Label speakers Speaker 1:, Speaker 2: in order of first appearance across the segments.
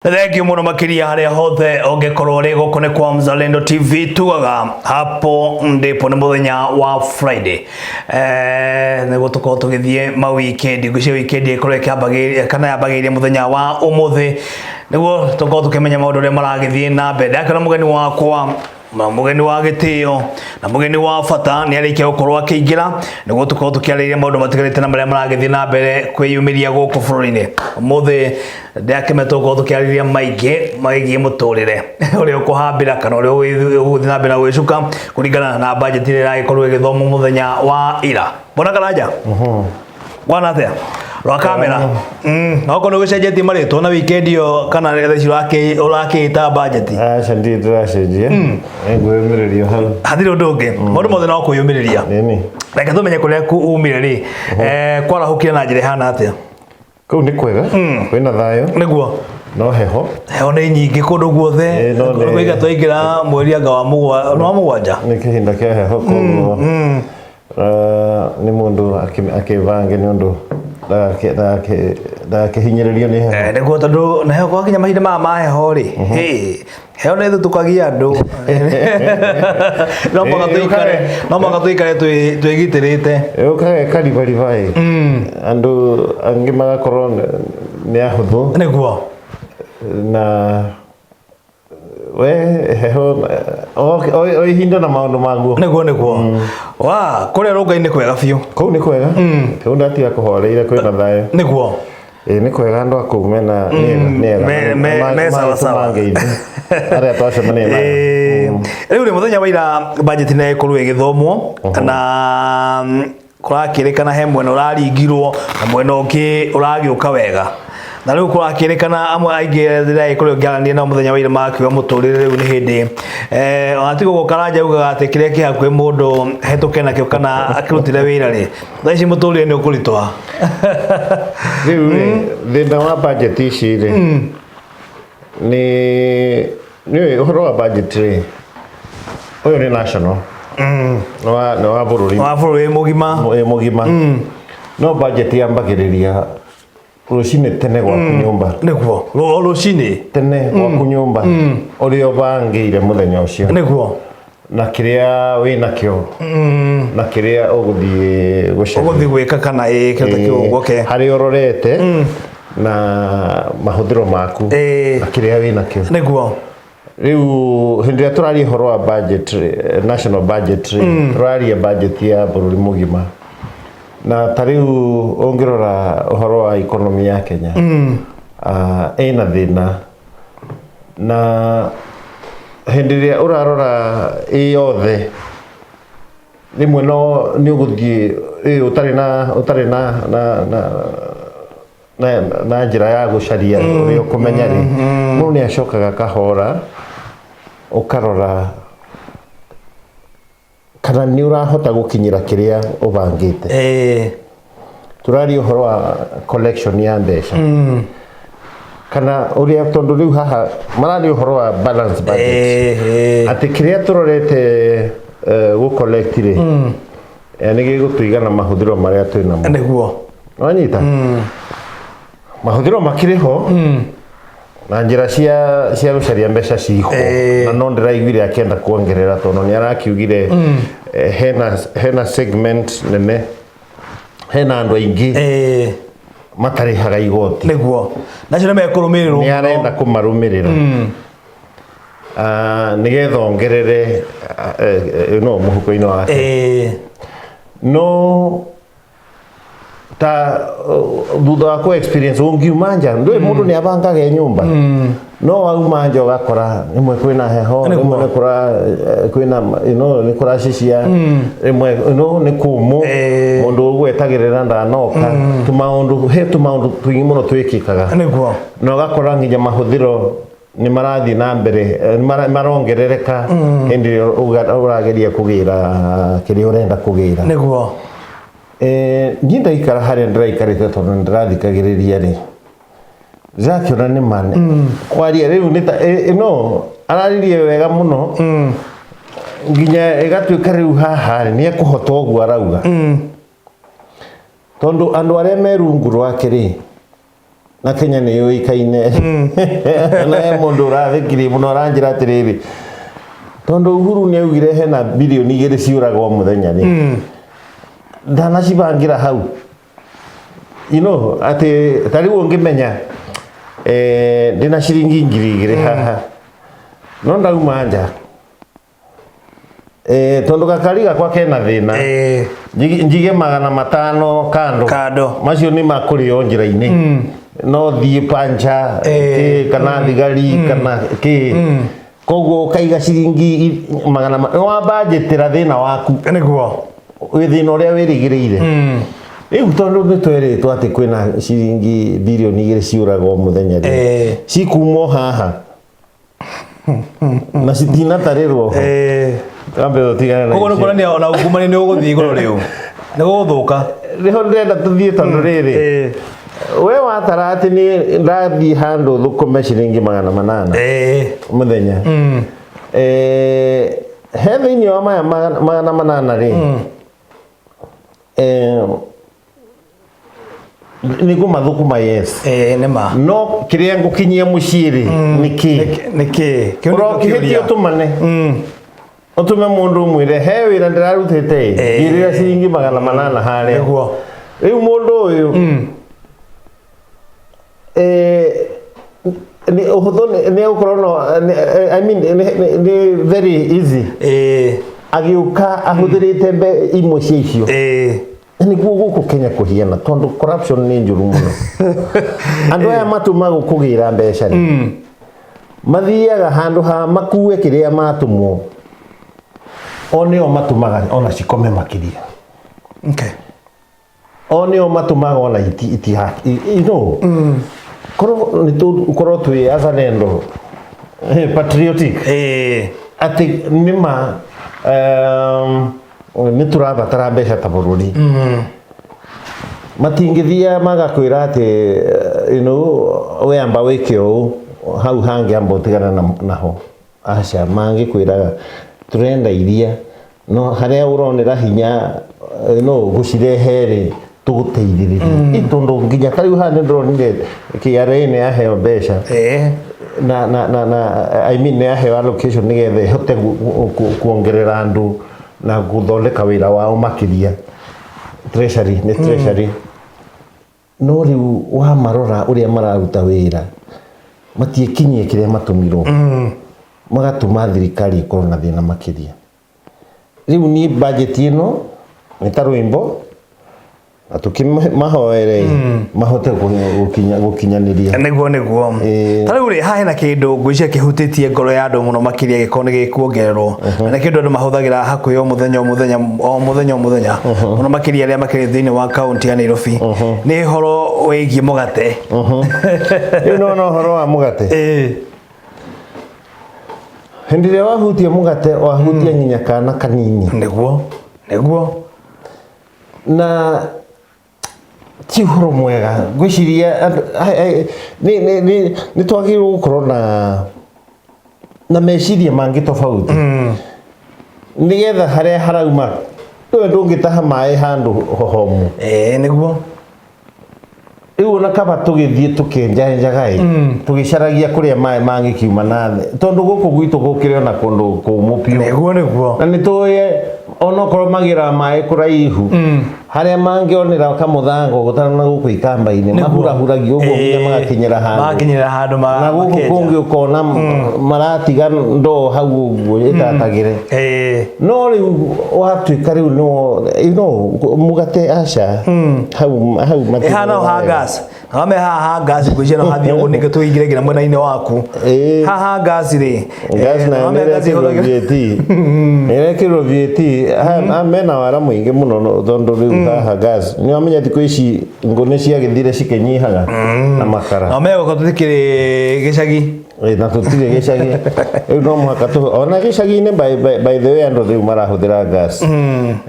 Speaker 1: Thank you muno makiria haria hothe ungikorwo uri guku ni kwa Mzalendo TV. Tugaga hapo ndipo ni muthenya wa Friday, niguo tukorwo tugithie ma weekend. Ngwiciria weekend ikorwo ikiambagiria kana yambagiria muthenya wa umuthi, niguo tukorwo tukimenya maundu uria maragithie na mbere. Ndakĩona mugeni wakwa na mugeni wa gĩtĩo na mugeni wa bata nĩ arĩkia gũkorwo akĩingĩra, nĩguo tũkorwo tũkĩarĩrĩria maũndũ matiganĩte na marĩa maragĩthiĩ na mbere kwĩyumĩria gũkũ bũrũri-inĩ. Ũmũthĩ ndĩrakĩme tũgũkorwo tũkĩarĩrĩria maingĩ megiĩ mũtũrĩre ũrĩa ũkũhambĩra kana ũrĩa ũgũthiĩ na mbere na gwĩcuka kũringana na budget ĩrĩa ĩragĩkorwo ĩgĩthomwo mũthenya wa ira. Mbona Karanja, bwana, atia rwa kamera? Okorwo nĩ ũgĩcenjetie marĩtwa na weekend ĩyo kana thaa ici ũrakĩĩta budget?
Speaker 2: Aca, ndirĩ ndĩracenjia, ngwĩyũmĩrĩria hau.
Speaker 1: Hatirĩ ũndũ ũngĩ, maũndũ mothe no kwĩyũmĩrĩria.
Speaker 2: Nĩni.
Speaker 1: Reke tũmenye kũrĩa umire rĩ, kwarahũkire na njĩra ĩhana atĩa?
Speaker 2: Kũu nĩ kwega, kwĩna thayũ. No heho.
Speaker 1: Heho nĩ nyingĩ kũndũ guothe.
Speaker 2: No nĩ-
Speaker 1: Kũiga twaingĩra mweri anga wa nĩ wa 7.
Speaker 2: Nĩ kĩhinda kĩa heho, koguo nĩ mũndũ akĩbange nĩ ũndũ ndagakĩhinyĩrĩrio nĩ heho.
Speaker 1: Nĩguo, tondũ na heho gwakinya mahinda maya ma heho rĩ, hĩ, heho nĩ ĩthutũkagia andũ. No mũhaka tũikare, no mũhaka tũikare twĩgitĩrĩte.
Speaker 2: Yũkaga ĩkaribariba ĩ, andũ angĩ magakorwo nĩ ahũthũ. Na we heho o ihinda na maũndũ maguo.
Speaker 1: Nĩguo wa kũrĩa rũnga-inĩ kwega biũ.
Speaker 2: Kũu nĩ kwega, kũu ndatiga kũhoreire, kwĩna thayũ. Ĩ, nĩ kwega, andũ a kũu mena nĩega.
Speaker 1: Me sawa sawa.
Speaker 2: Mangeithi arĩa twacemania nao.
Speaker 1: Rĩu rĩ, mũthenya wa ira budget nĩ ĩkorwo ĩgĩthomwo na kũrakĩrĩkana he mwena ũraringirwo na mwena ũngĩ ũragĩũka wega, na rĩu kũrakĩrĩkana amwe aingĩ ndĩragĩkorwo ngĩaranĩria nao mũthenya wa ira makiuga mũtũrĩre rĩu nĩ hĩndĩ ona ti gũkũ Karanja augaga atĩ kĩrĩa kĩ hakuhĩ mũndũ hetũke nakĩo kana akĩrutĩre wĩra rĩ, thaa ici mũtũrĩre nĩ ũkũritũha.
Speaker 2: Rĩu rĩ, thĩna wa budget ici rĩ, nĩ ũhoro wa budget rĩ, ũyũ nĩ national, nĩ wa bũrũri.
Speaker 1: Wa bũrũri mũgima.
Speaker 2: Ĩ, mũgima. No budget yambagĩrĩria rũcinĩ tene gwaku nyũmba.
Speaker 1: Nĩguo, o rũcinĩ.
Speaker 2: Tene gwaku nyũmba, ũrĩa ũbangĩire mũthenya ũcio na kĩrĩa wĩ nakĩo na kĩrĩa ũgũthiĩ gũcaria.
Speaker 1: Ũgũthiĩ gwĩka kana ĩ kĩndũ ta kĩu ũguo, okay.
Speaker 2: Harĩa ũrorete na mahũthĩro maku na kĩrĩa wĩ nakĩo. Rĩu hĩndĩ ĩrĩa tũraria ũhoro wa budget rĩ, national budget rĩ, tũraria budget ya bũrũri mũgima, na ta rĩu ũngĩrora ũhoro wa economy ya Kenya, ĩna thĩna, na hĩndĩ ĩrĩa ũrarora ĩ yothe, rĩmwe no nĩ ũgũthiĩ ĩ ũtarĩ na njĩra ya gũcaria ũrĩa ũkũmenya rĩ, mũndũ nĩ acokaga kahora ũkarora kana nĩ ũrahota gũkinyĩra kĩrĩa ũbangĩte. Tũraria ũhoro wa collection ya mbeca kana ũrĩa, tondũ rĩu haha mararia ũhoro wa balance budget, atĩ kĩrĩa tũrorete gũ collect rĩ, nĩ gĩgũtũigana mahũthĩro marĩa twĩ namo. Wanyita, mahũthĩro makĩrĩ ho na njĩra cia gũcaria mbeca ciho. Na no ndĩraiguire akĩenda kuongerera, tondũ nĩ arakiugire hena segment nene, hena andũ aingĩ matarĩhaga igoti.
Speaker 1: Nĩguo, nacio nĩ mekũrũmĩrĩrwo.
Speaker 2: Nĩ arenda kũmarũmĩrĩra, nĩgetha ongerere no mũhuko-inĩ wake. No ta thutha wa ku experience, ũngiuma nja, ndũĩ mũndũ nĩ abangaga e nyũmba, no wauma nja ũgakora rĩmwe kwĩna heho, rĩmwe nĩ kũra kwĩna nĩ kũracicia, rĩmwe nĩ kũmũ, mũndũ ũgwetagĩrĩra ndanoka, tũmaũndũ, he tũmaũndũ tũingĩ mũno twĩkĩkaga. Na ũgakora nginya mahũthĩro nĩ marathiĩ na mbere, marongerereka hĩndĩ ĩrĩa ũrageria kũgĩra kĩrĩa ũrenda kũgĩra. Niĩ ndaikara harĩa ndĩraikarĩte, tondũ nĩ ndĩrathikagĩrĩria rĩ, ndĩrakĩona nĩ ma kwaria rĩu nĩ ta no araririe wega mũno, nginya ĩgatuĩka rĩu haha rĩ, nĩ ekũhota ũguo arauga, tondũ andũ arĩa me rungu rwake rĩ. Na Kenya nĩ yũĩkaine na he mũndũ ũrathekirie mũno aranjĩra atĩrĩrĩ, tondũ Uhuru nĩ augire hena 2 bilioni ciũragwo o mũthenya rĩ, ndanacibangĩra hau atĩ ta rĩu ũngĩmenya ndĩna ciringi 2000 haha no ndauma nja tondũ gakari gakwa kena thĩna, njige 500 kando.
Speaker 1: Kando.
Speaker 2: Macio nĩ makũrĩo njĩra-inĩ, no thiĩ pancha kĩ kana thigari kana kĩ, koguo ũkaiga ciringi magana nĩwambanjĩtĩra thĩna waku. Wĩ thĩna ũrĩa wĩrĩgĩrĩire rĩu, tondũ nĩ twerĩtwo atĩ kwĩna ciringi 2 bilioni ciũragwo mũthenya rĩ, cikumwo haha na citinatarĩrwo ho. Twambe tũtigane na
Speaker 1: Koguo nĩ
Speaker 2: icio.
Speaker 1: kuonania ona ungumania nĩ ũgũthiĩ igũrũ rĩu, nĩ gũgũthũka.
Speaker 2: Nĩho ndĩrenda tũthiĩ, tondũ rĩrĩ, we watara atĩ nĩ ndathiĩ handũ thũkũme ciringi 800 mũthenya, he thĩinĩ wa maya 800 rĩ, nĩ ngũmathũkũma, yes.
Speaker 1: Nĩ ma.
Speaker 2: No kĩrĩa ngũkinyia mũciĩ rĩ, nĩ kĩ?
Speaker 1: Nĩ kĩ kĩu? Nĩkĩo
Speaker 2: ũrokĩhĩtie
Speaker 1: kĩũria.
Speaker 2: Ũtũmane, ũtũme mũndũ ũmwĩre he wĩra ndĩrarutĩte ĩ, ngĩrĩra ciringi 800 harĩa. Rĩu mũndũ ũyũ nĩ ũhũthũ nĩ egũkorwo no I mean nĩ very easy agĩũka ahũthĩrĩte imwe cia icio. Nĩguo gũkũ Kenya kũhiana, tondũ corruption nĩ njũru mũno. Andũ aya matũmagwo kũgĩra mbeca rĩ, mathiaga handũ ha makue kĩrĩa matũmwo, o nĩo matũmaga ona cikome makĩria. O nĩo matũmaga ona iti iti korwo nĩ tũkorwo twĩ azalendo, patriotic, atĩ nĩma nĩ tũrabatara mbeca ta bũrũri, matingĩthia magakwĩra atĩ we amba wĩke ũũ hau hangĩ, amba ũtigana naho. Aca, mangĩkwĩraga tũrenda iria, no harĩa ũronera hinya no gũcirehe rĩ, tũgũteithĩrĩria. Tondũ nginya ta rĩu haha nĩ ndĩronire KRA nĩ yaheo mbeca na I mean nĩ yaheo allocation nĩgetha ĩhote kuongerera andũ na gũthondeka wĩra wao makĩria. Treasury nĩ treasury, no rĩu wamarora ũrĩa mararuta wĩra, matiĩkinyie kĩrĩa matũmirwo, magatũma thirikari ĩkorwo na thĩna makĩria. Rĩu niĩ bajeti ĩno nĩ ta rwĩmbo na tũkĩmahoere mahote gũkinyanĩria.
Speaker 1: Nĩguo. Ta rĩu rĩ, haha hena kĩndũ ngwĩciria kĩhutĩtie ngoro ya andũ mũno makĩria, gĩkorwo nĩ gĩkuongererwo, na nĩ kĩndũ andũ mahũthagĩra hakuhĩ o mũthenya o mũthenya o mũthenya o mũthenya, mũno makĩria arĩa makĩrĩ thĩinĩ wa kaunti ya Nairobi, nĩ ũhoro wĩgiĩ mũgate.
Speaker 2: Rĩu nona ũhoro wa mũgate, hĩndĩ ĩrĩa wahutia mũgate, wahutia nginya kana kanini.
Speaker 1: Nĩguo.
Speaker 2: Na ti ũhoro mwega. Ngwĩciria nĩ twagĩrĩirwo gũkorwo na meciria mangĩ tofauti, nĩgetha harĩa harauma we ndũngĩtaha maĩ handũ hohomu.
Speaker 1: Nĩguo.
Speaker 2: Rĩu ona kaba tũgĩthiĩ tũkĩenjaenjaga ĩ, tũgĩcaragia kũrĩa maĩ mangĩkiuma na thĩ, tondũ gũkũ gwitũ gũkĩrĩ ona kũndũ kũmũ biũ.
Speaker 1: Nĩguo.
Speaker 2: Na nĩ tũĩ onokorwo magĩraga maĩ kũraihu, harĩa mangĩonera kamũthango gũtana na gũkũ ikamba-inĩ, mahurahuragia ũguo nginya magakinyĩra handũ.
Speaker 1: Magakinyĩra handũ
Speaker 2: Na gũkũ
Speaker 1: makenja.
Speaker 2: kũngĩ ũkona maratiga ndoo hau ũguo ĩtatagĩre. No rĩu watuĩka rĩu no mũgate, aca, hau hau matirĩ.
Speaker 1: Ĩhana o ha gas na wame haha ha gas, ngwĩciria no hathiĩ ũguo ningĩ tũingĩre nginya mwena-inĩ waku. Haha gas rĩ,
Speaker 2: Gas nayo
Speaker 1: wame
Speaker 2: nĩ
Speaker 1: gas
Speaker 2: ĩrekĩrwo
Speaker 1: ĩhũthagĩra-
Speaker 2: VAT, nĩ ĩrekĩrwo VAT. Mena wara mũingĩ mũno tondũ rĩu haha gas nĩ wamenya thikũ ici ngũ nĩ ciagĩthire cikĩnyihaga na makara.
Speaker 1: Na megũka tũtikĩrĩ gĩcagi.
Speaker 2: Na tũtirĩ gĩcagi. Rĩu no mũhaka ona gĩcagi-inĩ, by the way, andũ rĩu marahũthĩra gas.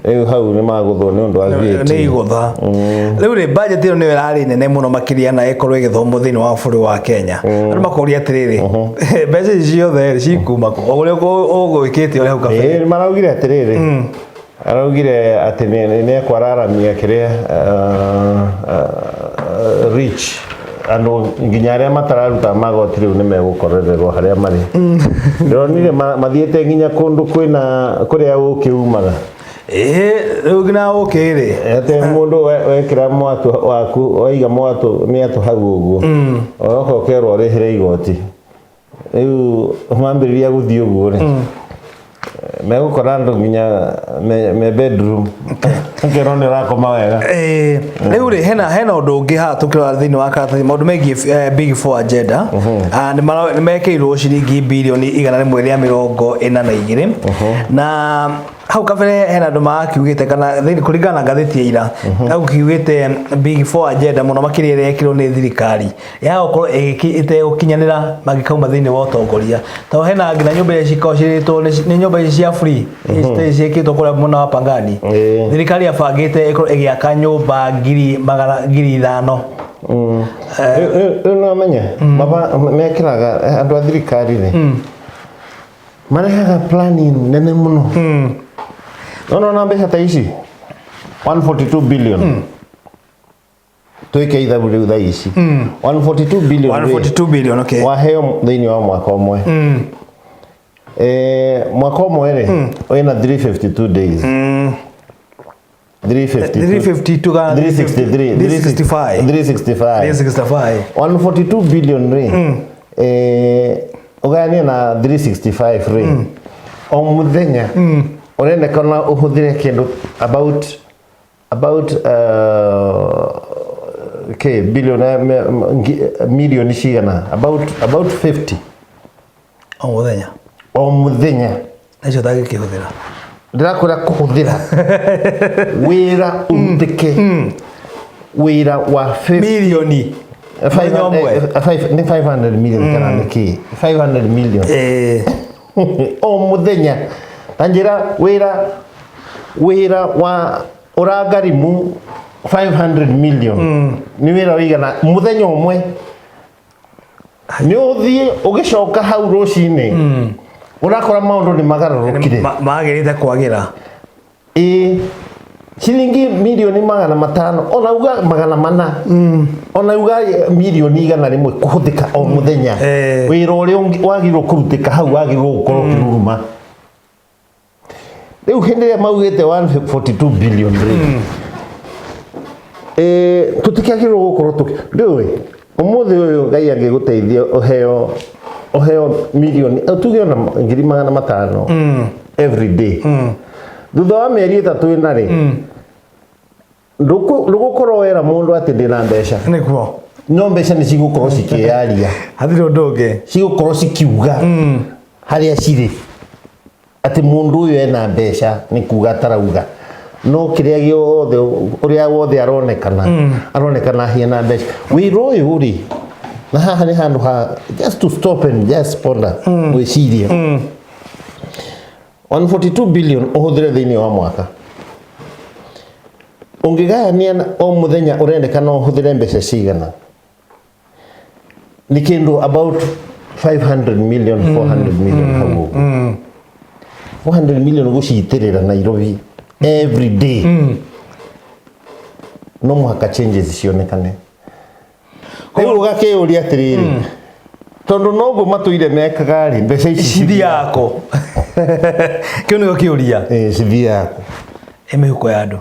Speaker 2: Rĩu hau nĩ magũthwo nĩ ũndũ wa VAT.
Speaker 1: Nĩ igũtha. Rĩu rĩ, budget ĩyo nĩyo ĩrarĩ nene mũno makĩria na ĩkorwo ĩgĩthomwo thĩinĩ wa bũrũri wa Kenya. Andũ makoria atĩrĩrĩ, mbeca ici ciothe rĩ, cikuma kũ, o ũrĩa ũgwĩkĩte ũrĩa hau kabere?
Speaker 2: Ĩĩ, maraugire atĩrĩrĩ, araugire atĩ nĩ ekwararamia kĩrĩa rich Andũ nginya arĩa matararuta magoti rĩu nĩ megũkorererwo harĩa marĩ. Ndĩronire mathiĩte nginya kũndũ kwĩna kũrĩa ũkĩ umaga.
Speaker 1: Ĩĩ, rĩu nginya ũkĩ rĩ.
Speaker 2: Atĩ mũndũ wekĩra mwatũ waku, waiga mwatũ mĩatũ hau ũguo, ũgoka ũkerwo ũrĩhĩre igoti. Rĩu mambĩrĩria gũthiĩ ũguo rĩ, megũkora andũ nginya me bedroom, ũkerwo nĩ ũrakoma wega.
Speaker 1: Ĩĩ, rĩu rĩ, hena ũndũ ũngĩ haha tũkĩrora thĩinĩ wa karatathi, maũndũ megiĩ Big Four agenda. Ah, nĩ mekĩirwo ciringi birioni 142. Na hau kabere hena andũ marakiugĩte kana thĩinĩ kũringana na ngathĩti ya ira, gakiugĩte Big Four agenda mũno makĩria ĩrĩa yekĩrwo nĩ thirikari ya gũkorwo ĩtegũkinyanĩra mangĩkauma thĩinĩ wa ũtongoria, tondũ hena nginya nyũmba iria cikoragwo cirĩtwo nĩ nyũmba ici cia free ici ciĩkĩtwo kũrĩa mwena wa Pangani. Thirikari yabangĩte ĩkorwo ĩgĩaka nyũmba ngiri magana 5,000.
Speaker 2: Rĩu nĩ wamenya mekĩraga andũ a thirikari rĩ, marehaga planning nene mũno. No na mbeca ta ici 142 billion, twĩke ithabu rĩu thaa ici, 142 billion rĩ,
Speaker 1: 142 billion, okay.
Speaker 2: Waheo thĩinĩ wa mwaka ũmwe, mwaka ũmwe rĩ, wĩna 352 days, 352.
Speaker 1: 352 kana
Speaker 2: 363.
Speaker 1: 365.
Speaker 2: 365.
Speaker 1: 365.
Speaker 2: 142 billion rĩ, ũgayanie na 365 rĩ, o mũthenya ũrendekana ũhũthĩre kĩndũ about okay, billion, milioni cigana, about 50.
Speaker 1: O mũthenya.
Speaker 2: O mũthenya.
Speaker 1: Nacio ũtangĩkĩhũthĩra.
Speaker 2: Ndĩrakwĩra kũhũthĩra wĩra ũrutĩke, wĩra wa 50
Speaker 1: milioni mũthenya ũmwe.
Speaker 2: Nĩ 500 million kana nĩ kĩ, 500 million o mũthenya. Ta njĩra wĩra wa ũrangarimu 500 million nĩ wĩra wĩigana mũthenya ũmwe. Nĩ ũthiĩ ũgĩcoka hau rũcinĩ, ũrakora maũndũ nĩ magarũrũkire.
Speaker 1: Magĩrĩte kwagĩra.
Speaker 2: Ĩĩ, ciringi milioni 500, ona uga 400, ona uga milioni 100 kũhũthĩka o mũthenya, wĩra ũrĩa wagĩrĩirwo kũrutĩka hau wagĩrĩirwo gũkorwo ũkĩruruma. Rĩu hĩndĩ ĩrĩa maugĩte 142 billion rĩ, tũtikĩagĩrĩirwo gũkorwo tũkĩ ndũĩ ũmũthĩ ũyũ Ngai angĩgũteithia ũheo milioni, tuge ona 500,000 every day, thutha wa mĩeri 3 ĩna rĩ, ndũgũkorwo wera mũndũ atĩ ndĩna mbeca. No mbeca nĩ cigũkorwo cikĩyaria.
Speaker 1: Hatirĩ ũndũ ũngĩ.
Speaker 2: Cigũkorwo cikiuga harĩa cirĩ atĩ mũndũ ũyũ ena mbeca. Nĩ kuga atarauga, no kĩrĩa gĩothe, ũrĩa wothe aronekana ahiana mbeca. Wĩra ũyũ rĩ, na haha nĩ handũ ha just to stop and just ponder, gwĩciria 142 billion ũhũthĩre thĩinĩ wa mwaka, ũngĩgayania o mũthenya ũrendekana ũhũthĩre mbeca cigana? Nĩ kĩndũ about 500 million, 400 million hau ũguo. 400 million gũcitĩrĩra Nairobi every day, no mũhaka changes cionekane. Rĩu ũgakĩyũria atĩrĩrĩ, tondũ noguo matũire mekaga rĩ, mbeca ici
Speaker 1: cithiaga kũ? Kĩu nĩkĩo kĩũria.
Speaker 2: Ĩ, cithiaga kũ?
Speaker 1: Ĩ mĩhuko ya andũ.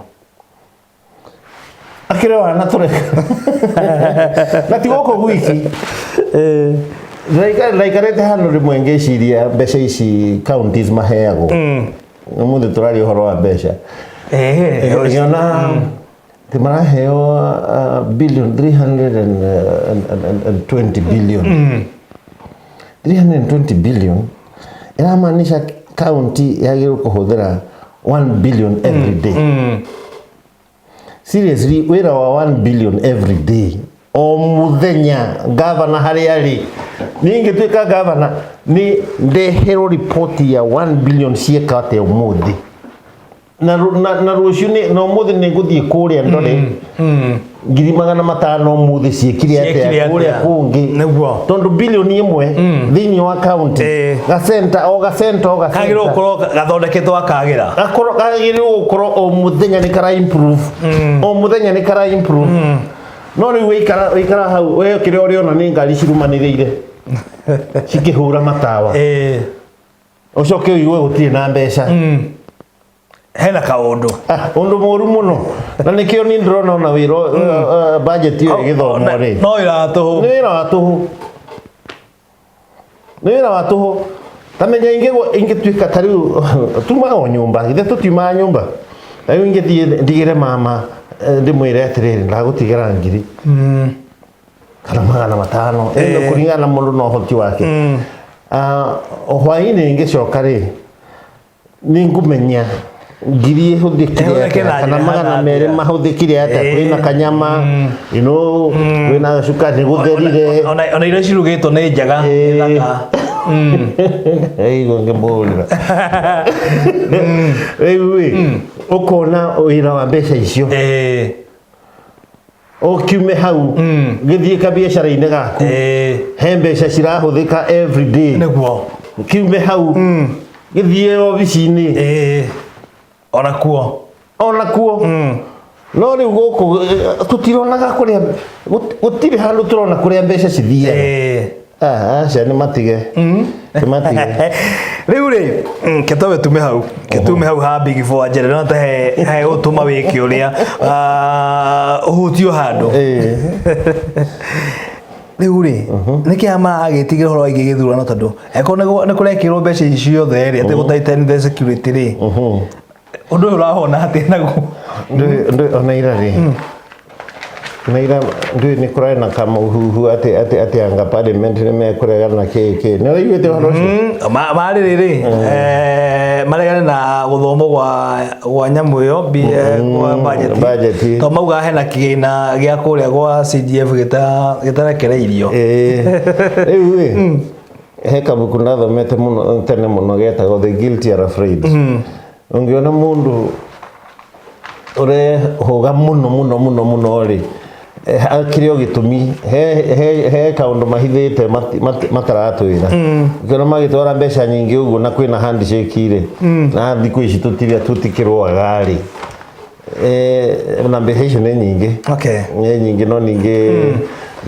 Speaker 2: Akĩrĩ wana tũreka na ti gũkũ gwiki. Ndaikarĩte handũ rĩmwe ngĩciria mbeca ici counties maheagwo. Ũmũthĩ tũraria ũhoro wa mbeca. Ngĩona atĩ maraheo billion 320 billion. 320 billion ĩramaanisha county yagĩrĩirwo kũhũthĩra 1 billion every day. Seriously, wĩra wa 1 billion every day, o mũthenya, gavana harĩa arĩ, niĩ ingĩtuĩka gavana nĩ ndeherwo riboti ya 1 billion cieka atĩa ũmũthĩ na rũciũ na ũmũthĩ nĩ ngũthiĩ kũrĩa ndore 500,000 ũmũthĩ ciĩkire
Speaker 1: Ciĩkire
Speaker 2: atĩa
Speaker 1: atĩa?
Speaker 2: kũrĩa kũngĩ. Tondũ bilioni 1 thĩinĩ wa county, gacenta o gacenta o
Speaker 1: kagĩrĩirwo
Speaker 2: gacenta
Speaker 1: gũkorwo gathondeketwo gakagĩra.
Speaker 2: Gakorwo kagĩrĩirwo gũkorwo o mũthenya nĩ kara improve, o mũthenya nĩ kara improve. No rĩu wĩikara wĩikara hau we kĩrĩa ũrĩona nĩ ngari cirumanĩrĩire cikĩhũra matawa. Ũcoke ũigue gũtirĩ na mbeca.
Speaker 1: Hena kaũndũ.
Speaker 2: Ah, ũndũ mũru mũno, na nĩkĩo niĩ ndĩrona ona wĩra budget ĩyo ĩgĩthomwo rĩ,
Speaker 1: no wĩra wa tũhũ.
Speaker 2: Nĩ wĩra wa tũhũ, nĩ wĩra wa tũhũ. Ta menya ingĩtuĩka ta rĩu tumaga o nyũmba, ithe tũtiumaga nyũmba. Ta rĩu ingĩthiĩ ndigĩre mama, ndĩmwĩre atĩrĩrĩ, ndagũtigĩra 1,000 kana 500, kũringana na mũndũ na ũhoti wake. Ah, hwaĩ-inĩ ingĩcoka rĩ, nĩ ngũmenya 1,000 ĩhũthĩkire
Speaker 1: Ĩhũthĩke
Speaker 2: atĩa
Speaker 1: na
Speaker 2: kana
Speaker 1: njĩra
Speaker 2: 200
Speaker 1: hana atĩa.
Speaker 2: mahũthĩkire atĩa. Kwĩna kanyama, kwĩna cukari, nĩ gũtherire.
Speaker 1: Ona irio cirugĩtwo nĩ njega, nĩ thaka.
Speaker 2: Ĩigua ngĩmũhũrĩra rĩu ĩ, ũkona wĩra wa mbeca icio ũkiume hau gĩthiĩ kabiacara-inĩ gaku, he mbeca cirahũthĩka every day. Kiume hau gĩthiĩ obici-inĩ.
Speaker 1: Ona kuo.
Speaker 2: Ona kuo. No rĩu gũkũ tũtironaga kũrĩa gũtirĩ handũ tũrona kũrĩa mbeca cithiaga. Ah, aca, nĩ matige, nĩ matige.
Speaker 1: Rĩu rĩ, ketowe tume hau, ketume hau ha Big Four njere no ta he ũtũma wĩke ũrĩa ũhutio handũ. Rĩu rĩ, nĩkĩ ama agĩtigĩra ũhoro wĩgiĩ gĩthurano, tondũ angĩkorwo nĩ kũrekĩrwo mbeca ici ciothe rĩ, atĩ gũtighten the security rĩ, ũndũ ũyũ ũrahona atĩa naguo?
Speaker 2: Ndũ ona ira rĩ, na ira ndũĩ nĩ kũrarĩ na kamũhuhu atĩ anga parliament nĩ mekũregana kĩ kĩ, nĩ ũraiguĩte ũhoro ũcio?
Speaker 1: Marĩ rĩrĩ, maregane na gũthomwo gwa nyamũ ĩyo gwa budget.
Speaker 2: Budget.
Speaker 1: Tondũ mauga hena kĩgĩna gĩa kũrĩa gwa CDF gĩtarekereirio.
Speaker 2: Rĩu rĩ, he kabuku ndathomete mũno tene mũno getagwo The Guilty Are Afraid. Ũngĩona mũndũ ũrehũga mũno mũno mũno mũno rĩ, hakĩrĩ o gĩtũmi, he kaũndũ mahithĩte mataratwĩra. Ũkĩona magĩtwara mbeca nyingĩ ũguo na kwĩna handshake rĩ, na thikũ ici tũtirĩa tũtikĩrũaga rĩ, na mbeca icio nĩ nyingĩ. Nĩ nyingĩ, no ningĩ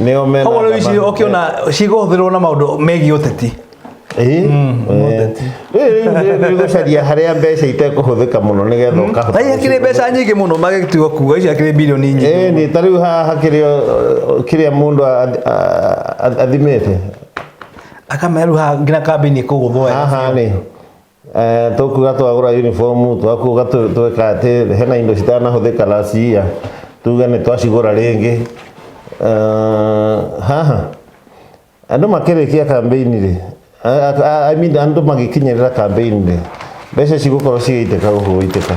Speaker 2: nĩo mena
Speaker 1: Koguo rĩu ici ũkĩona cigũhũthĩrwo na maũndũ megiĩ ũteti.
Speaker 2: Ĩĩ. Rĩu nĩ gũcaria harĩa mbeca itekũhũthĩka mũno nĩgetha ũkahota
Speaker 1: Na hakĩrĩ mbeca nyingĩ mũno magĩtua kuga ici hakĩrĩ bilioni nyingĩ.
Speaker 2: Ĩĩ, nĩ ta rĩu haha hakĩrĩ kĩrĩa mũndũ athimĩte.
Speaker 1: Akamenya rĩu haha nginya kambĩini ĩkũgũthwo wega.
Speaker 2: Haha rĩ, tũkuga twagũra uniform, twakuga tweka atĩ hena indo citanahũthĩka last year, tuge nĩ twacigũra rĩngĩ. Haha andũ makĩrĩkia campaign rĩ, I mean andũ magĩkinyĩrĩra campaign rĩ, mbeca cigũkorwo cigĩitĩka gũkũ gũitĩka.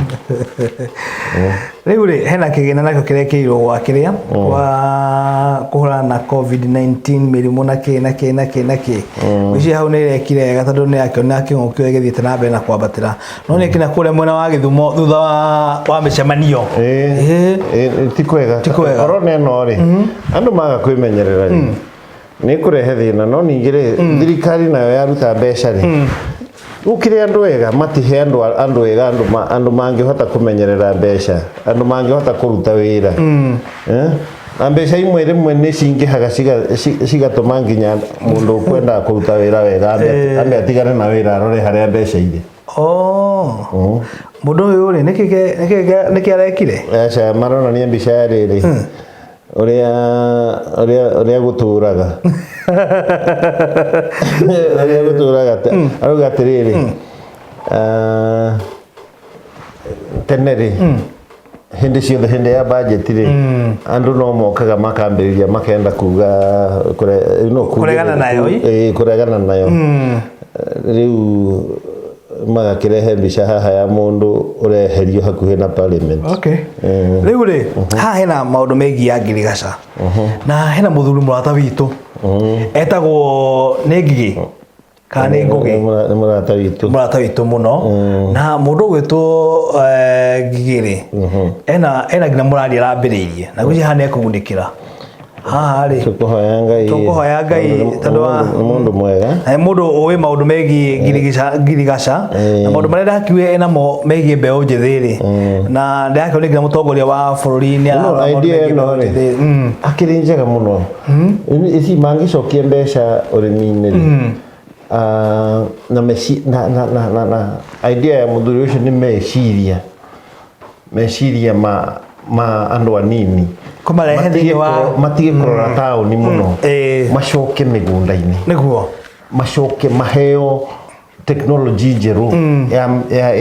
Speaker 1: Rĩu rĩ, hena kĩgĩna nakĩo kĩrekĩrirwo gwa kĩrĩa gwa kũhũrana na COVID-19, mĩrimũ na kĩ na kĩ na kĩ na kĩ. Ngwĩciria hau nĩ ĩrekire wega tondũ nĩ yakĩona kĩng'ũki ũrĩa gĩthiĩte na mbere na kwambatĩra, no nĩ kinya kũrĩa mwena wa Gĩthumo thutha wa mĩcemanio.
Speaker 2: Ĩĩ, ti kwega.
Speaker 1: Ti kwega.
Speaker 2: Korona ĩno rĩ, andũ maga kwĩmenyerera rĩ, nĩ kũrehe thĩna. No ningĩ rĩ, thirikari nayo yaruta mbeca rĩ, gũkĩrĩ andũ ega, matihe andũ ega, andũ mangĩhota kũmenyerera mbeca, andũ mangĩhota kũruta wĩra. Eh? Na mbeca imwe rĩmwe nĩ cingĩhaga cigatũma nginya mũndũ ũkwendaga kũruta wĩra wega ambe atigane na wĩra, arore harĩa mbeca irĩ.
Speaker 1: Oh. Mũndũ ũyũ rĩ, nĩkĩ arekire?
Speaker 2: Aca, maronania mbica ya rĩrĩ, ũrĩa gũtũraga, ũrĩa gũtũraga. Arauga atĩrĩrĩ, ah, tene rĩ, hĩndĩ ciothe hĩndĩ ya budget rĩ, andũ no mokaga makambĩrĩria makenda kuga no
Speaker 1: Kũregana nayo, ĩ?
Speaker 2: Ĩ, kũregana nayo. Rĩu magakĩrehe mbica haha ya mũndũ ũreherio hakuhĩ na parliament.
Speaker 1: Okay. Rĩu rĩ, haha hena maũndũ megiĩ ya ngirigaca na hena mũthuri mũrata witũ etagwo nĩ Ngigĩ kana nĩ Ngũgĩ.
Speaker 2: Nĩ mũrata witũ.
Speaker 1: Mũrata witũ mũno, na mũndũ ũgwĩtwo Ngigĩ rĩ, ena nginya mũrari arambĩrĩirie na gwĩciria haha nĩ ekũgunĩkĩra. Haha rĩ,
Speaker 2: Tũkũhoya Ngai.
Speaker 1: Tũkũhoya Ngai tondũ
Speaker 2: Nĩ mũndũ mwega.
Speaker 1: Nĩ mũndũ ũĩ maũndũ megiĩ ngirigaca na maũndũ marĩa ndakiuge enamo megiĩ mbeũ njĩthĩ rĩ, na ndĩrakĩona nginya mũtongoria wa bũrũri nĩ
Speaker 2: No,
Speaker 1: ararora maũndũ
Speaker 2: idea
Speaker 1: megiĩ
Speaker 2: ĩno
Speaker 1: mbeũ
Speaker 2: rĩ,
Speaker 1: njĩthĩ.
Speaker 2: Akĩrĩ njega mũno. Ici mangĩcokia mbeca ũrĩmi-inĩ rĩ, na meci na na na na na idea ya mũthuri ũcio nĩ meciria meciria ma andũ anini.
Speaker 1: Kũmarehe
Speaker 2: Matige
Speaker 1: thĩinĩ wa
Speaker 2: matige kũrora taũni mũno, macoke mĩgũnda-inĩ,
Speaker 1: nĩguo,
Speaker 2: macoke maheo technology njerũ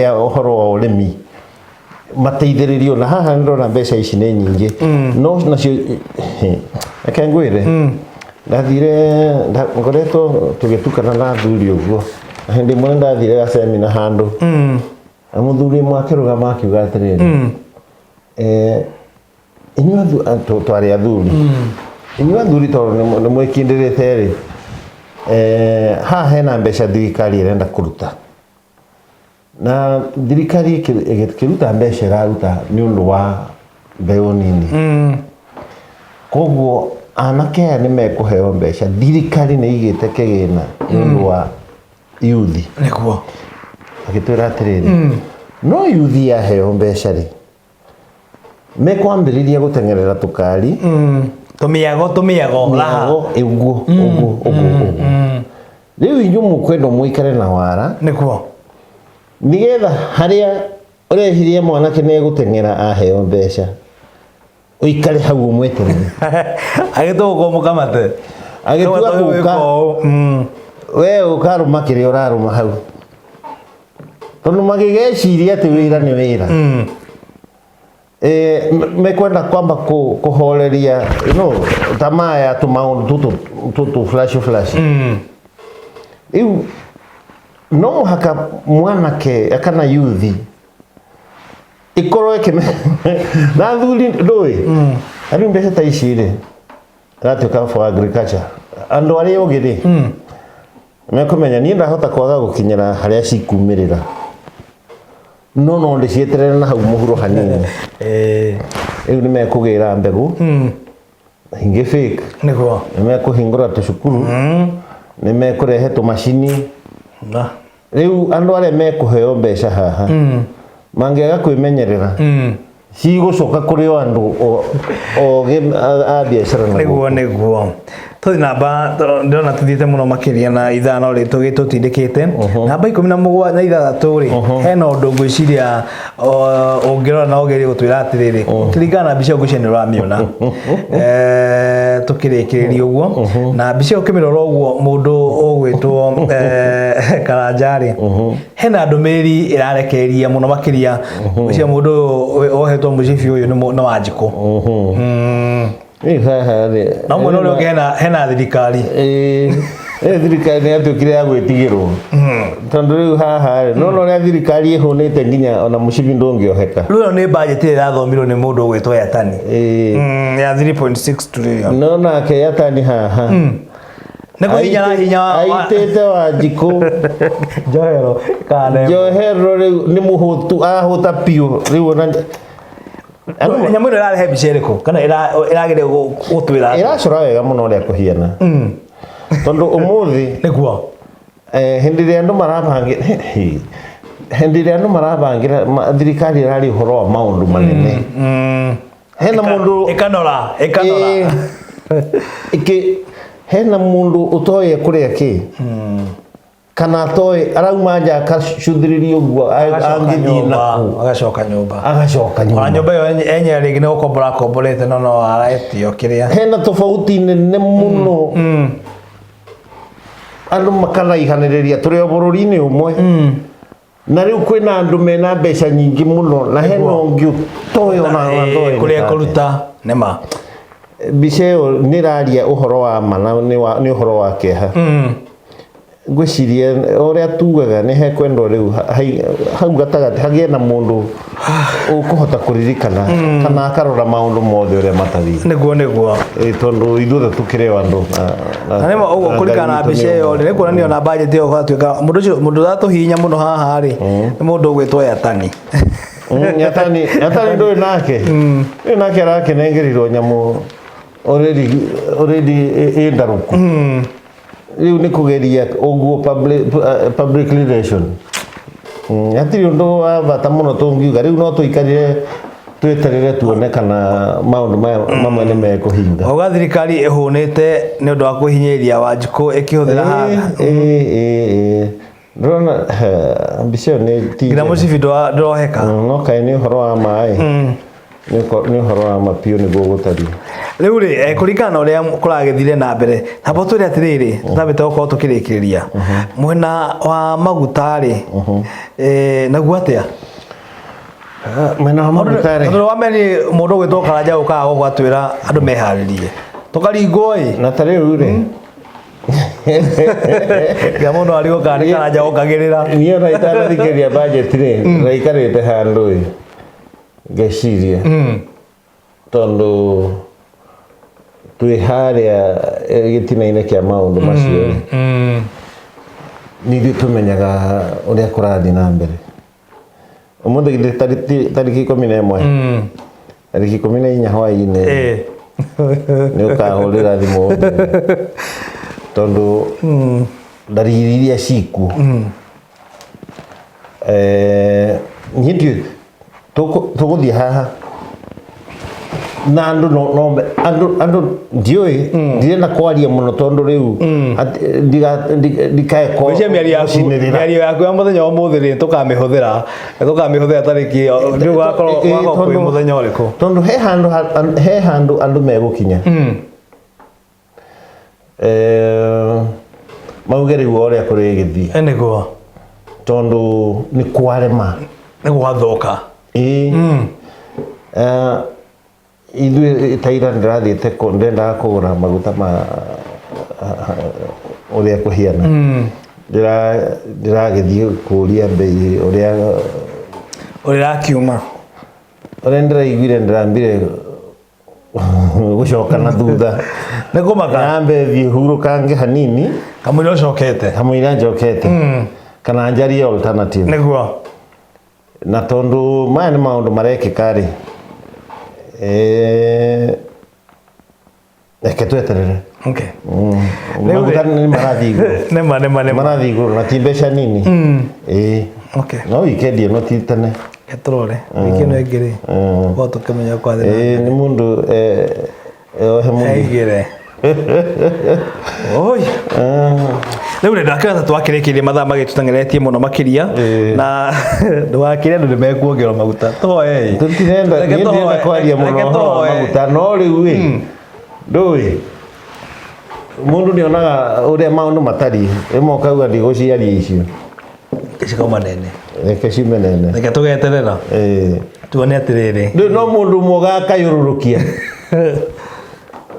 Speaker 2: ya ũhoro wa ũrĩmi, mateithĩrĩrio. Na haha nĩndona mbeca ici nĩ nyingĩ, no nacio reke ngwĩre, ndathire ngoretwo tũgĩtukana na athuri ũguo, na hĩndĩ ĩmwe nĩndathire gacemina handũ, na mũthuri ũmwe akĩrũgama akiuga atĩrĩrĩ, inyuĩ twarĩ athuri, inyuĩ athuri tondũ nĩ mwĩkindĩrĩte rĩ, haha hena mbeca thirikari ĩrenda kũruta, na thirikari ĩkĩruta mbeca ĩraruta nĩ ũndũ wa mbeũ nini. Koguo anake aya nĩ mekũheo mbeca, thirikari nĩ ĩigĩte kĩgĩna nĩ ũndũ wa yuthi. Agĩtwĩra atĩrĩrĩ, no yuthi yaheo mbeca rĩ, mekwambĩrĩria gũteng'erera tũkari,
Speaker 1: Tũmĩago tũmĩago raha.
Speaker 2: Mĩago, ũguo ũguo ũguo ũguo. Rĩu inyuĩ mũkwendwo mũikare na wara, nĩgetha harĩa ũreciria mwanake nĩ egũteng'era aheo mbeca, ũikare hau ũmweterere.
Speaker 1: Agĩtũgwo mũkamate.
Speaker 2: Agĩtua gũka, we ũkarũma kĩrĩa ũrarũma hau, tondũ magĩgeciria atĩ wĩra nĩ wĩra. Mekwenda kwamba kũhoreria tamaa ya tũmaũndũ tũtũ tũtũ flash flash. Rĩu no mũhaka mwanake kana yuthi ĩkorwo ĩkĩme na athuri ndũĩ rĩu mbeca ta ici rĩ, ĩratuĩka for agriculture. Andũ arĩa ũgĩ rĩ, mekũmenya niĩ ndahota kwaga gũkinyĩra harĩa cikumĩrĩra, no ndĩcieterere na hau mũhuro hanini. Rĩu nĩ mekũgĩra mbegũ ingĩ fake, nĩ mekũhingũra tũcukuru, nĩ mekũrehe tũmacini.
Speaker 1: Na
Speaker 2: Rĩu andũ arĩa mekũheo mbeca haha mangĩaga kwĩmenyerera, cigũcoka kũrĩ o andũ ogĩ a biacara na
Speaker 1: Nĩguo, nĩguo. Tũthi namba, ndĩrona tũthiĩte mũno makĩria na ithano rĩ, tũtindĩkĩte namba 16 rĩ, hena ũndũ ngwĩciria ũngĩrora na ũgerie gũtwĩra atĩrĩrĩ, kũringana na mbica ĩyo, ngwĩciria nĩ ũramĩona. Tũkĩrĩkĩrĩria ũguo na mbica ĩyo, ũkĩmĩrora ũguo, mũndũ ũgwĩtwo Karanja rĩ, hena ndũmĩrĩri ĩrarekereria mũno makĩria. Ngwĩciria mũndũ ũyũ ohetwo mũcibi ũyũ nĩ Wanjikũ.
Speaker 2: Rĩu haha rĩ,
Speaker 1: Na mwena ũrĩa ũngĩ hena thirikari.
Speaker 2: Ĩĩ, thirikari nĩ yatuĩkire ya gwĩtigĩrwo, tondũ rĩu haha rĩ, nona ũrĩa thirikari ĩhũnĩte nginya ona mũcibi ndũngĩoheka.
Speaker 1: Rĩu ĩno nĩ budget ĩrĩa ĩrathomirwo nĩ mũndũ ũgwĩtwo Yatani. Ya 3.6 trillion.
Speaker 2: No nake Yatani haha
Speaker 1: Nĩ kũhinyana hinya
Speaker 2: aitĩte Wanjikũ
Speaker 1: njohero kana
Speaker 2: njohero. Rĩu nĩ mũhũtu, ahũta biũ rĩu ona
Speaker 1: Nyamũ ĩno ĩrarehe mbica ĩrĩkũ kana ĩrageria gũtwĩra atĩa?
Speaker 2: Ĩracora wega mũno ũrĩa kũhiana, tondũ ũmũthĩ hĩndĩ ĩrĩa andũ marabangĩra, hĩndĩ ĩrĩa andũ marabangĩra thirikari ĩraria ũhoro wa maũndũ manene, hena mũndũ
Speaker 1: Ĩkanora ĩkanora.
Speaker 2: Ĩkĩ hena mũndũ ũtoĩ kũrĩa kĩ kana atoĩ arauma nja akacuthĩrĩria ũguo
Speaker 1: Agacoka
Speaker 2: angĩthiĩ
Speaker 1: nyũmba,
Speaker 2: nakũ.
Speaker 1: Agacoka nyũmba.
Speaker 2: Agacoka
Speaker 1: Ona
Speaker 2: nyũmba.
Speaker 1: Nyũmba ĩyo enyewe rĩngĩ nĩ gũkombora akomborete, no aretio kĩrĩa.
Speaker 2: Hena tofauti nene mũno, andũ makaraihanĩrĩria, tũrĩ o bũrũri-inĩ ũmwe, na rĩu kwĩna andũ mena mbeca nyingĩ mũno na hena ũngĩ ũtoĩ ona ndoĩ
Speaker 1: Kũrĩa
Speaker 2: nĩ
Speaker 1: kũruta nĩma.
Speaker 2: Mbica ĩyo nĩ ĩraria ũhoro wa ma na nĩ ũhoro wa kĩeha. Ngwĩciria ũrĩa tugaga nĩ hekwendwo rĩu hau gatagatĩ hagĩe na mũndũ ũkũhota kũririkana kana akarora maũndũ mothe ũrĩa matariĩ.
Speaker 1: Nĩguo.
Speaker 2: Tondũ ithuothe tũkĩrĩ o andũ
Speaker 1: Na nĩma ũguo
Speaker 2: na
Speaker 1: kũringana na
Speaker 2: Ngai witũ
Speaker 1: mbica
Speaker 2: nĩ
Speaker 1: ĩyo
Speaker 2: ũmwe.
Speaker 1: rĩ, nĩ kuonania ona budget ĩyo gwatuĩka mũndũ ũcio, mũndũ ũratũhihinya mũno haha rĩ, nĩ mũndũ ũgwĩtwo Yatani.
Speaker 2: Yatani, Yatani ndũĩ nake, ndũĩ nake, arakĩnengerirwo nyamũ. Already already ĩ ndarũku. Rĩu nĩ kũgeria ũguo public relation. Hatirĩ ũndũ wa bata mũno tũngiuga. Rĩu no tũikarire tweterere tuone kana maũndũ maya mamwe nĩ mekũhinga.
Speaker 1: Auga thirikari ĩhũnĩte nĩ ũndũ wa kwĩhinyĩrĩria Wanjikũ ĩkĩhũthĩra haha.
Speaker 2: Ĩĩ, ndĩrona mbica ĩyo nĩ ti
Speaker 1: Nginya mũcibi ndũroheka.
Speaker 2: No kaĩ nĩ ũhoro wa maĩ, nĩ ũhoro wa ma biũ nĩguo gũtariĩ.
Speaker 1: Rĩu rĩ, kũringana na ũrĩa kũragĩthire na mbere, tamba twĩre atĩrĩrĩ, tũtambĩte gũkorwo tũkĩrĩkĩrĩria mwena wa maguta rĩ, naguo atĩa?
Speaker 2: Mwena wa maguta rĩ,
Speaker 1: Tondũ wa mbere mũndũ ũgwĩtwo Karanja ũkaga gũkũ atwĩra andũ meharĩrie tũkaringwo ĩ.
Speaker 2: Na ta rĩu rĩ,
Speaker 1: Nginya mũndũ arigwo kana nĩ Karanja okagĩrĩra.
Speaker 2: Niĩ ona itanathikĩrĩria budget rĩ, ndaikarĩte handũ ĩ ngeciria, tondũ twĩ harĩa gĩtina-inĩ kĩa maũndũ macio rĩ, nĩ ithuĩ tũmenyaga ũrĩa kũrathiĩ na mbere. Ũmũthĩ githĩ tarĩki 11, tarĩki 14 hwaĩ-inĩ nĩ ũkahũrĩra thimũ ũnjĩre. Tondũ ndariri iria cikuo, niĩ ndiũĩ tũgũthiĩ haha na andũ no andũ ndiũĩ, ndirenda kwaria mũno tondũ rĩu ndikae
Speaker 1: Ngwĩciria mĩario yaku
Speaker 2: gũcinĩrĩra.
Speaker 1: Mĩario yaku ya mũthenya wa ũmũthĩ rĩ, tũkamĩhũthĩra tarĩki ĩyo ndiũĩ gũgakorwo gũgakorwo kwĩ mũthenya ũrĩkũ.
Speaker 2: Tondũ he handũ andũ megũkinya, mauge rĩu o ũrĩa kũrĩgĩthiĩ.
Speaker 1: Nĩguo.
Speaker 2: Tondũ nĩ kwarema.
Speaker 1: Nĩ gwathũka.
Speaker 2: Ĩĩ. Ithuĩ ta ira ndĩrathiĩte ndendaga kũgũra maguta ma ũrĩa kũhiana, ndĩragĩthiĩ kũria mbei ũrĩa
Speaker 1: ũrĩa ĩrakiuma.
Speaker 2: Ũrĩa ndĩraiguire ndĩrambire gũcoka na thutha.
Speaker 1: Nĩ kũmaka.
Speaker 2: Nyambe thiĩ hurũkange hanini.
Speaker 1: Kamũira ũcokete.
Speaker 2: Kamũira njokete kana njarie alternative.
Speaker 1: Nĩguo.
Speaker 2: Na tondũ maya nĩ maũndũ marekĩka rĩ, reke tweterere. Maguta nĩ marathiĩ igũrũ.
Speaker 1: Nĩma nĩma nĩma.
Speaker 2: Marathiĩ igũrũ na ti mbeca nini, ĩĩ. No weekend ĩno ti tene.
Speaker 1: Reke tũrore wiki ĩno ĩngĩ rĩ, tũkorwo tũkĩmenya kwathiĩ na
Speaker 2: Ĩĩ, nĩ mũndũ ohe mũndũ
Speaker 1: aigĩre. Oi. Rĩu rĩ, ndakĩra ta twakĩrĩkĩrie mathaa magĩtũteng'eretie mũno makĩria, na ndũgakĩre andũ nĩ mekuongerwo maguta, tũhoe.
Speaker 2: Tũtirenda.
Speaker 1: Reke
Speaker 2: Niĩ ndirenda
Speaker 1: tũhoe,
Speaker 2: kwaria mũno
Speaker 1: reke
Speaker 2: ũhoro wa
Speaker 1: tũhoe.
Speaker 2: maguta, no rĩu ĩ ndũĩ mũndũ nĩ onaga ũrĩa maũndũ matariĩ, rĩmwe ũkauga ndigũciaria icio.
Speaker 1: Cikauma nene.
Speaker 2: Reke ciume nene.
Speaker 1: Reke tũgeterera tuone atĩrĩrĩ.
Speaker 2: Rĩu no mũndũ ũmwe ũgakayũrũrũkia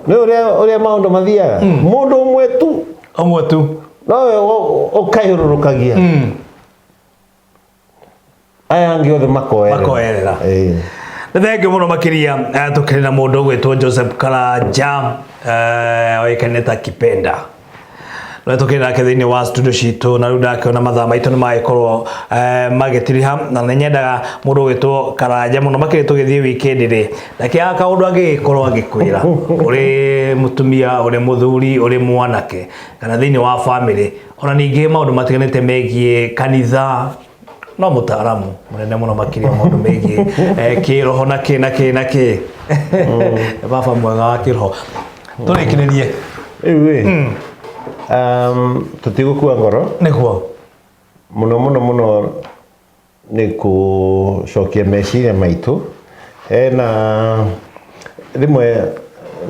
Speaker 2: nĩ ũrĩa maũndũ mathiaga, mũndũ ũmwe tu.
Speaker 1: Ũmwe tu.
Speaker 2: Nowe ũkayũrũrũkagia, aya angĩ othe makoerera.
Speaker 1: Makoerera.
Speaker 2: Ĩĩ.
Speaker 1: Nĩ thengiũ mũno makĩria, tũkĩrĩ na mũndũ ũgwĩtwo Joseph Karanja, oĩkaine ta Kipenda, no tũkĩrĩ nake thĩinĩ wa studio citũ, na rĩu ndakĩona mathaa maitũ nĩ magĩkorwo magĩtiriha, na nĩ nyendaga mũndũ ũgwĩtwo Karanja mũno makĩria tũgĩthiĩ weekend rĩ, ndakĩaga kaũndũ angĩgĩkorwo agĩkwĩra, ũrĩ mũtumia, ũrĩ mũthuri, ũrĩ mwanake, kana thĩinĩ wa family, ona ningĩ maũndũ matiganĩte megiĩ kanitha. No mũtaaramu mũnene mũno makĩria maũndũ megiĩ kĩroho na kĩ na kĩ na kĩ. Baba mwega wa kĩroho, tũrĩkĩrĩrie.
Speaker 2: Rĩu ĩ tũtigũkua ngoro.
Speaker 1: Nĩguo.
Speaker 2: Mũno mũno mũno nĩ gũcokia meciria maitũ hena rĩmwe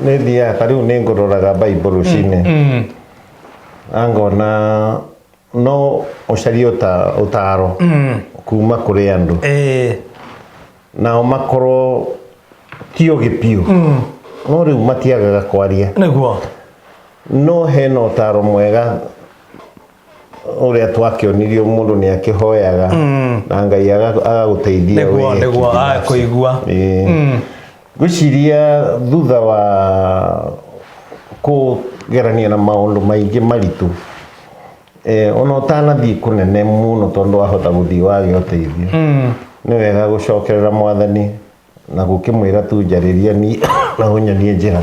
Speaker 2: nĩ thiaga ta rĩu nĩ ngũroraga Bible rũcinĩ, angona no ũcarie ũtaro kuma kũrĩ andũ, nao makorwo ti ogĩ biũ, no rĩu matiagaga kwaria.
Speaker 1: Nĩguo.
Speaker 2: No hena ũtaro mwega ũrĩa twakĩonirio, mũndũ nĩ akĩhoyaga na Ngai agagũteithia
Speaker 1: Nĩguo.
Speaker 2: wee
Speaker 1: Nĩguo.
Speaker 2: kĩbinafsi.
Speaker 1: Agakũigua.
Speaker 2: Ĩĩ. Ngwĩciria thutha wa kũgerania na maũndũ maingĩ maritũ, ona ũtanathiĩ kũnene mũno, tondũ wahota gũthiĩ wage ũteithio, nĩ wega gũcokerera Mwathani na gũkĩmwĩra tu, njarĩria ni Na ũnyonie njĩra,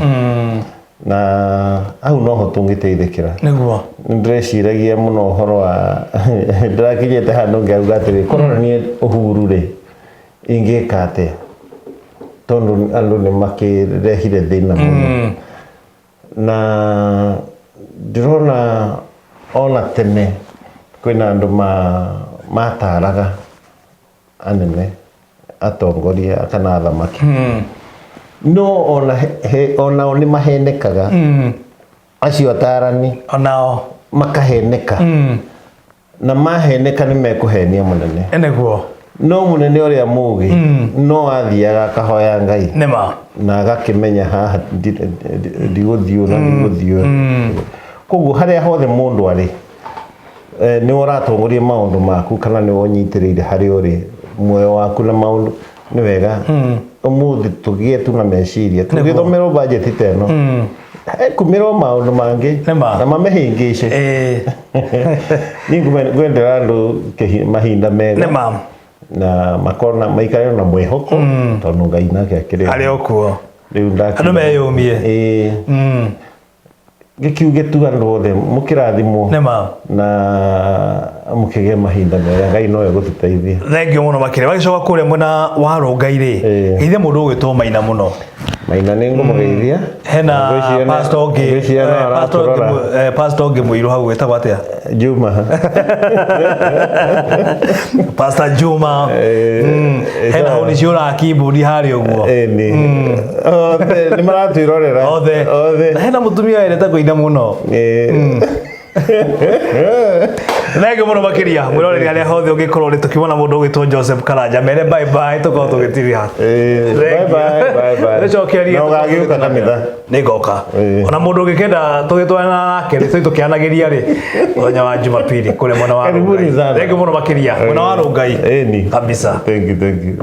Speaker 2: na hau noho tũngĩteithĩkĩra.
Speaker 1: Nĩguo.
Speaker 2: Nĩ ndĩreciragia mũno ũhoro wa ndĩrakinyĩte handũ ngauga atĩrĩ, korwo niĩ Uhuru rĩ, ingĩka atĩa? Tondũ andũ nĩ makĩrehire thĩna mũno, na ndĩrona ona tene kwĩna andũ mataraga anene, atongoria kana athamaki, no ona onao nĩ mahenekaga, acio atarani.
Speaker 1: Onao.
Speaker 2: Makaheneka, na maheneka nĩ mekũhenia mũnene.
Speaker 1: Nĩguo.
Speaker 2: No mũnene ũrĩa mũgĩ no athiaga akahoya Ngai
Speaker 1: Nĩma.
Speaker 2: Na agakĩmenya haha ndigũthiĩ na ndigũthiĩ. Koguo harĩa hothe mũndũ arĩ, nĩ ũratongoria maũndũ maku kana nĩ ũnyitĩrĩire harĩa ũrĩ, muoyo waku na maũndũ nĩ wega ũmũthĩ tũgĩe tu na meciria tũgĩthomerwo budget ta ĩno, ekumĩrwo maũndũ mangĩ
Speaker 1: Nĩma.
Speaker 2: na mamĩhĩngĩce. Niĩ ngwendera andũ mahinda mega
Speaker 1: Nĩma.
Speaker 2: Na makorwo na maikare na mwĩhoko, tondũ Ngai nake akĩrĩ
Speaker 1: Arĩ o kuo.
Speaker 2: Rĩu
Speaker 1: Andũ meyũmie.
Speaker 2: Ĩĩ, gĩkiuge tu andũ othe mũkĩrathimwo
Speaker 1: Nĩma.
Speaker 2: Na mũkĩgĩe mahinda mega. Ngai nowe gũtũteithia.
Speaker 1: Thengiũ mũno makĩria. Wagĩcoka kũrĩa mwena wa Rũngai rĩ, geithia mũndũ ũgwĩtwo Maina mũno.
Speaker 2: Maina nĩ ngũmũgeithia.
Speaker 1: Hena pastor ũngĩ,
Speaker 2: ngwĩciria no
Speaker 1: pastor ũngĩ
Speaker 2: aratũrora.
Speaker 1: Pastor ũngĩ mũirũ hau wĩtagwo atĩa?
Speaker 2: Juma.
Speaker 1: Pastor Juma. Hena hũni ciũraga keyboard harĩa ũguo.
Speaker 2: Ĩni, othe nĩ maratwĩrorera.
Speaker 1: Othe.
Speaker 2: Othe.
Speaker 1: Na hena mũtumia wendete kũina mũno. Thengiũ mũno makĩria, mwĩroreri arĩa hothe ũngĩkorwo rĩ, tũkĩmona mũndũ ũgwĩtwo Joseph Karanja, mere bye bye, tũkorwo tũgĩtiriha.
Speaker 2: Bye bye, bye bye.
Speaker 1: Nĩcokerie.
Speaker 2: Na ũgagĩũka kanitha.
Speaker 1: Nĩ ngoka. Ona mũndũ ũngĩkenda tũgĩtwarana nake rĩ, tũthiĩ tũkĩanagĩria rĩ, mũthenya wa Jumapili kũrĩa mwena wa
Speaker 2: Karibuni
Speaker 1: Rongai.
Speaker 2: sana.
Speaker 1: Thengiũ mũno makĩria, mwena wa Rongai
Speaker 2: Ĩni.
Speaker 1: kabisa.
Speaker 2: Thank you, thank you.